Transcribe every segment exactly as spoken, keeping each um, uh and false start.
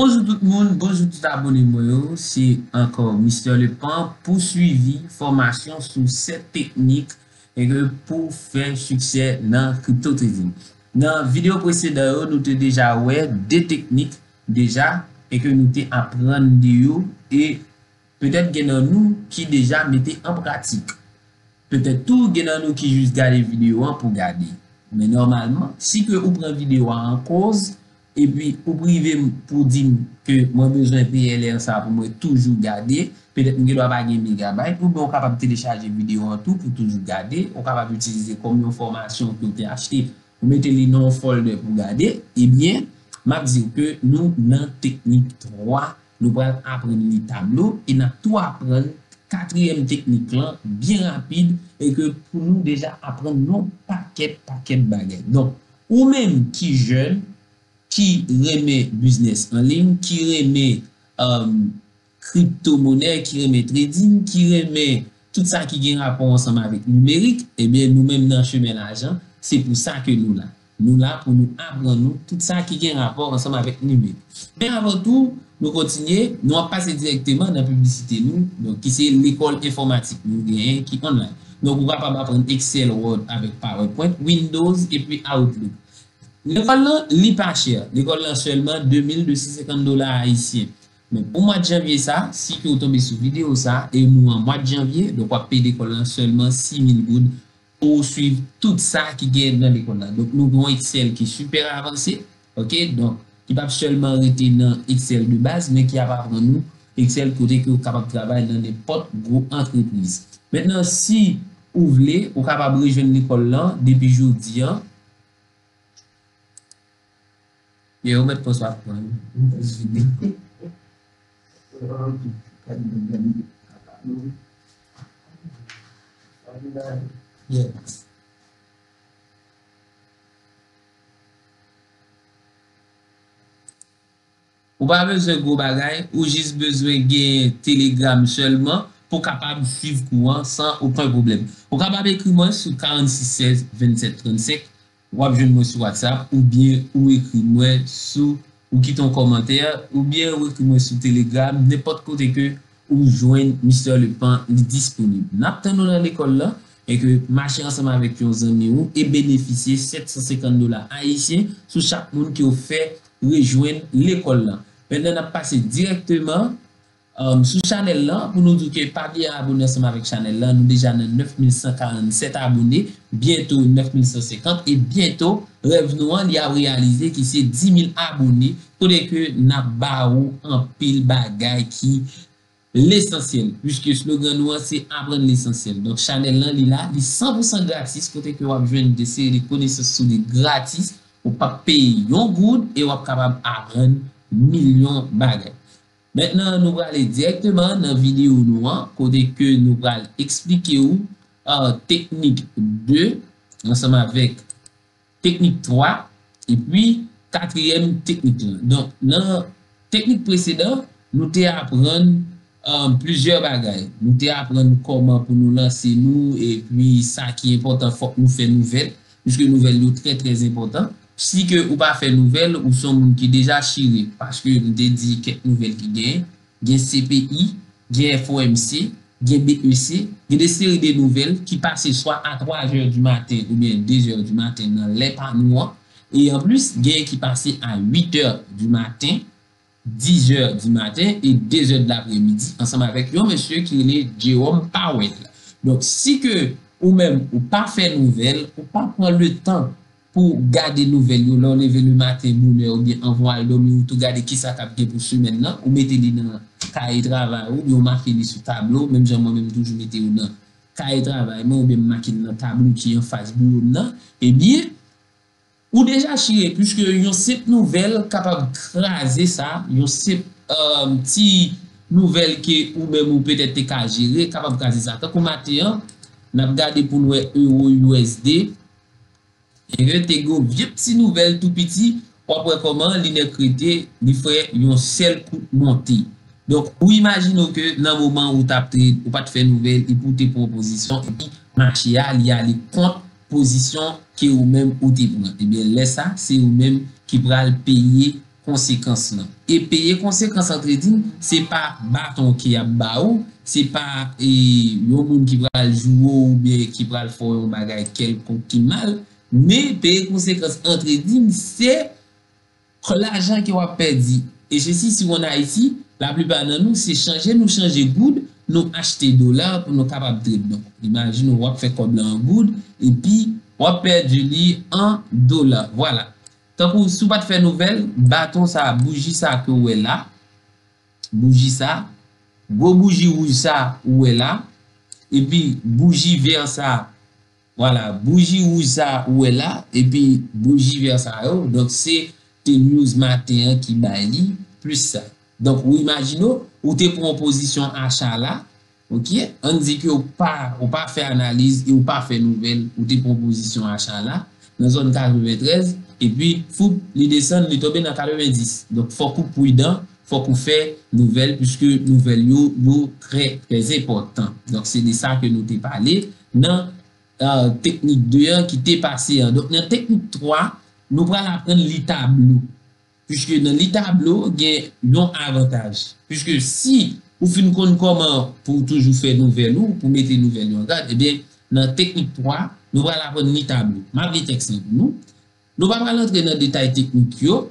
Bonjou tout moun, bonjou tout abone mwen yo. Se ankò Mister Lepant pou swivi fòmasyon sou sèt teknik e ke pou fè siksè nan crypto trading. Nan videyo presedan yo, nou te deja wè de teknik deja e ke nou te aprann de yo e petèt gen nan nou ki deja mete an pratik. Petèt tou gen nan nou ki jis gade videyo an pou gade. Men nòmalman, si ke ou pran videyo a an koz, epi ou prive m pou di m ke mwen bezwen P L R sa pou mwen toujou gade, petèt m gen dwa pa gen megabayt, oubyen ou kapab telechaje videyo an tou pou toujou gade, ou kapab itilize kòm yon fòmasyon ke w te achte, ou mete li nan yon folder pou gade, ebyen, m ap di w ke nou nan teknik twa, nou pral aprann li tablo, e n ap tou aprann katriyèm teknik lan byen rapid e ke pou nou deja aprann yon pakèt, pakèt bagay. Donk, ou menm ki jèn, ki renmen biznis an liy, ki renmen, um, kriptomonè, ki renmen trading, ki renmen tout sa ki gen rapò ansanm avèk nimerik, ebyen, nou menm nan Chemen Lajan, se pou sa ke nou la. Nou la pou nou aprann nou tout sa ki gen rapò ansanm avèk nimerik. Men avan tou, nou kontinye, nou ap pase dirèkteman nan piblisite nou, donk, ki se lekòl enfòmatik nou genyen ki online. Donk, ou kapab aprann Excel, Word avèk PowerPoint, Windows epi Outlook. Lekòl lan, li pa chè. Lekòl lan sèlman de mil de san senkant dola ayisyen. Men pou mwa de janvye sa, si ke w tonbe sou videyo sa, e nou an mwa de janvye, donk w ap peye lekòl lan sèlman sis mil goud pou w swiv tout sa ki gen nan lekòl la. Donk, nou gen yon Excel ki sipè avanse, oke? Donk, ki p ap sèlman rete nan Excel de baz, men ki ap aprann nou Excel kote ke w kapab travay nan nenpòt gwo antrepriz. Mentnan, si ou vle, ou kapab rejwenn lekòl lan depi jodi an. Yo, ou mèt pran swa pran. Yes. Ou pa bezwen gwo bagay, ou jis bezwen gen Telegram sèlman pou kapab swiv kou an san okenn pwoblèm. Ou kapab ekri mwen sou karannsis sèz vennsèt trannsenk, w ap jwenn mwen sou WhatsApp, oubyen ou ekri mwen sou, ou kite yon kòmantè, oubyen ou ekri mwen sou Telegram, nenpòt kote ke ou jwenn Mister Lepant, li disponib. N ap tann ou nan lekòl lan, e ke mache ansanm avèk yon zanmi ou e benefisye sèt san senkant dola ayisyen sou chak moun ke w fè rejwenn lekòl lan. Mentnan, n ap pase dirèkteman, um, sou chanèl lan pou nou di w ke pa bliye abone ansanm avèk chanèl lan. Nou deja nan nèf mil san karannsèt abone, byento nèf mil san senkant, e byento rèv nou an, li ap reyalize ki se dis mil abone, kote ke n ap ba ou anpil bagay ki lesansyèl, puiske slogan nou an se aprann lesansyèl. Donk, chanèl lan, li la, li san pou san gratis, kote ke w ap jwenn de seri de konesans sou li gratis, ou p ap peye yon goud e w ap kapab aprann milyon bagay. Mentnan, nou prale dirèkteman nan videyo nou an, kote ke nou pral eksplike w, uh, teknik de ansanm avèk teknik twa, epi katriyèm teknik lan. Donk, nan teknik presedan, nou te aprann, um, plizyè bagay. Nou te aprann kòman pou nou lanse nou, epi sa ki enpòtan, fòk nou fè nouvèl, piske nouvèl yo trè, trè enpòtan. Si ke ou pa fè nouvèl, ou se yon moun ki deja chire, paske nou te di kèk nouvèl ki genyen, gen C P I, gen F O M C, gen B E C, gen de seri de nouvèl ki pase swa a twa zè di maten oubyen de zè di maten nan lè pa nou an, e anplis, gen ki pase a uit è di maten, dis è di maten e de zè de lapremidi, ansanm avèk yon mesye ki rele Jerome Powell. Donk, si ke ou menm ou pa fè nouvèl, ou pa pran le tan pou gade nouvèl yo, lè w leve le maten bonè oubyen anvan w al dòmi, ou tou gade kisa k ap gen pou semèn nan, ou mete li nan kaye travay ou, oubyen w make li sou tablo, menm jan mwen menm toujou mete yo nan kaye travay mwen, oubyen m make l nan tablo ki anfas biwo m nan, ebyen, ou deja chire, puiske yon senp nouvèl kapab kraze sa, yon senp, um, ti nouvèl ke ou menm ou petèt te ka jere, kapab kraze sa. Tankou maten an, n ap gade pou n wè ewo U S D, e ke te gen yon vye ti nouvèl tou piti, w ap wè kòman li nèk rete, li fè yon sèl kout monte. Donk, ou imajine w ke nan moman ou t ap trade, ou pa t fè nouvèl, epi ou te pran pozisyon, epi mache a, li ale kont pozisyon ke ou menm ou te pran. Ebyen, lè sa, se ou menm ki pral peye konsekans lan. E peye konsekans an trading, se pa baton ke y ap ba ou, se pa e, yon moun ki pral joure w oubyen ki pral fè w yon bagay kèlkonk ki mal, men peye konsekans an trading, se lajan ke w ap pèdi. E sesi, si w ann Ayiti, laplipa nan nou, se chanje nou chanje goud, nou achte dola pou nou kapab trade. Donk, imajine w ap fè kòb la an goud, epi w ap pèdi li an dola. Vwala. Tankou si w pa t fè nouvèl, baton sa, bouji sa ke w wè la, bouji sa, gwo bouji wouj sa ou wè la, epi bouji vè sa, vwala, bouji wouj sa ou wè la, epi bouji vè sa yo, donk se te news maten an ki bay li plis sa. Donk ou imajine w, ou te pran yon pozisyon acha la, ok, ann di ke ou pa, ou pa fè analiz e ou pa fè nouvèl, ou te pran pozisyon acha la, nan zòn katreventrèz, epi foup, li desann, li tonbe nan katrevenndis. Donk fòk ou pridan, fòk ou fè nouvèl, piske nouvèl yo, yo trè, trè enpòtan. Donk se de sa ke nou te pale nan, euh, teknik de an ki te pase an. Donk nan teknik twa, nou pral aprann li tablo. Piske nan li tablo gen yon avantaj. Piske si ou fin konn kòman pou w toujou fè nouvèl ou, pou mete nouvèl yo an gad, ebyen, nan teknik twa, nou pral aprann li tablo. M ap li tèks lan pou nou. Nou pa pral antre nan detay teknik yo,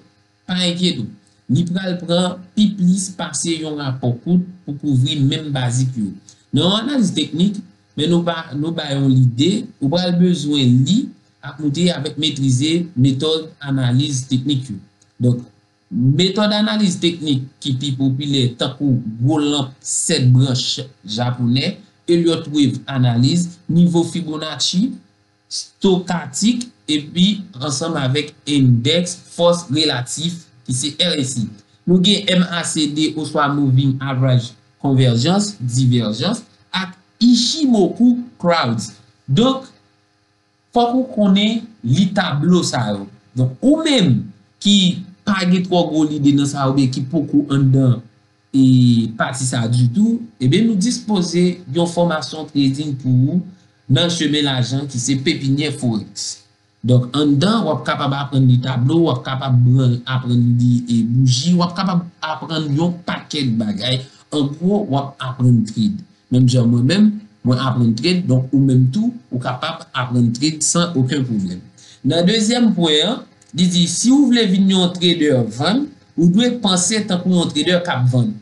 pa enkyete w. Li pral pran pi plis pase yon rapò kout pou kouvri menm bazik yo. Nan yon analiz teknik, men nou ba, nou bay yon lide, ou pral bezwen li ak moute avèk metrize metòd analiz teknik yo. Donk, metòd analiz teknik ki pi popilè, tankou gwo lanp sèt branch japonè, Elliott Wave Analysis, nivo Fibonacci, stokatik, epi ansanm avèk endèks fòs relatif, ki se R S I. Nou gen M A C D oswa Moving Average Convergence, Divergence, ak Ichimoku Crowds. Donk, fòk ou konnen li tablo sa yo. Donk, ou menm ki pa gen twò gwo lide nan sa oubyen ki poko anndan e pati sa ditou, ebyen nou dispoze yon fòmasyon trading pou ou nan chemen lajan ki se Pepinyè Forex. Donk, anndan, w ap kapab aprann li tablo, w ap kapab aprann li e bouji, w ap kapab aprann yon pakèt bagay. An gwo, w ap aprann trade. Menm jan mwen menm, mwen aprann trade, donk ou menm tou, ou kapab aprann trade san okenn pwoblèm. Nan dezyèm pwen an, li di, si ou vle vin yon trader vann, ou dwe panse tankou yon trader k ap vann.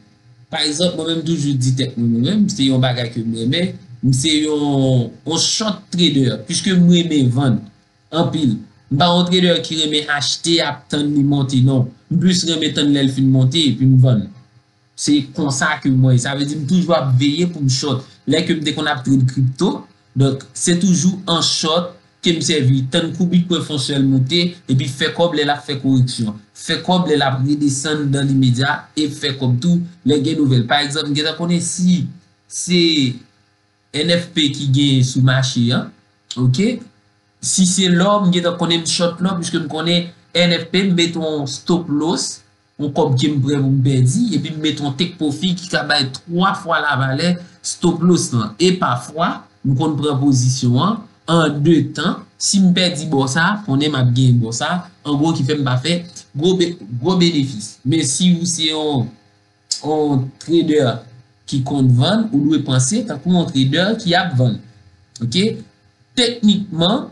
Pa egzanp, mwen menm toujou di tèt mwen, mwen menm, se yon bagay ke m renmen, m se yon, yon short trader, piske m renmen vann anpil. M pa yon trader ki renmen achte, ap tann li monte, non. M plis renmen tann lè l fin monte, epi m vann. Se konsa ke mwen ye. Sa vle di m toujou ap veye pou m short. Lè ke m te konn ap trade kripto, donk se toujou an short ke m sèvi. Tann kou Bitcoin fè yon sèl monte, epi fè kòb lè l ap fè koreksyon. Fè kòb lè l ap redesann dan limedya e fè kòb tou lè gen nouvèl. Pa egzanp, m gentan konnen si se N F P ki genyen sou mache an, ok? Si se lò, m gentan konnen m short lò, piske m konnen N F P, m mete yon stop loss, yon kòb ke m prè pou m pèdi, epi m mete yon take profit ki ka bay twa fwa lavalè stop loss lan. E pafwa, m konn pran pozisyon an, an de tan, si m pèdi bò sa, konnen m ap genyen bò sa, an gwo ki fè m pa fè gwo be-, gwo benefis. Men si ou se yon yon trader ki konn vann, ou dwe panse tankou yon trader ki ap vann. Ok? Teknikman,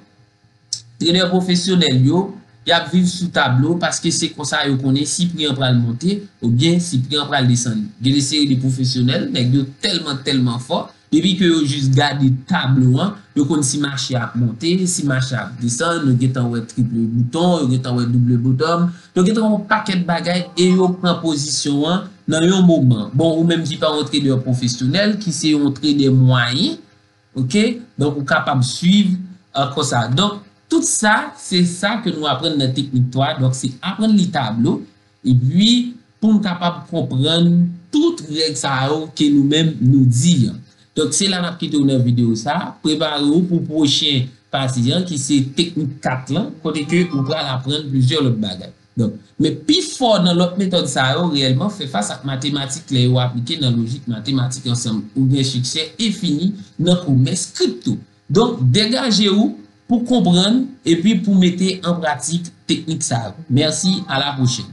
trader pwofesyonèl yo, y ap viv sou tablo paske se konsa yo konnen si pri an pral monte oubyen si pri an pral desann. Gen de seri de pwofesyonèl, nèg yo tèlman, tèlman fò, depi ke yo jis gade tablo an, yo konn si mache ap monte, si mache ap desann, yo gentan wè triple bouton, yo gentan wè double bottom, yo gentan wè yon pakèt bagay e yo pran pozisyon an nan yon moman. Bon, ou menm ki pa yon trader pwofesyonèl, ki se yon trader mwayen, ok? Donk, ou kapab swiv, euh, konsa. Donk, tout sa, se sa ke nou aprann nan teknik twa. Donk, se aprann li tablo, epi pou n kapab konprann tout règ sa yo ke nou menm nou di an. Donk, se la n ap kite w nan videyo sa. Prepare w pou pwochen pati an, ki se teknik kat lan, kote ke ou pral aprann plizyè lòt bagay. Donk, men pi fò nan lòt metòd sa yo, reyèlman, fè fas ak matematik lè yo aplike nan lojik matematik ansanm. Ou gen siksè enfini nan komès kripto. Donk, degaje w pou konprann epi pou mete an pratik teknik sa yo. Mèsi, a la pwochèn.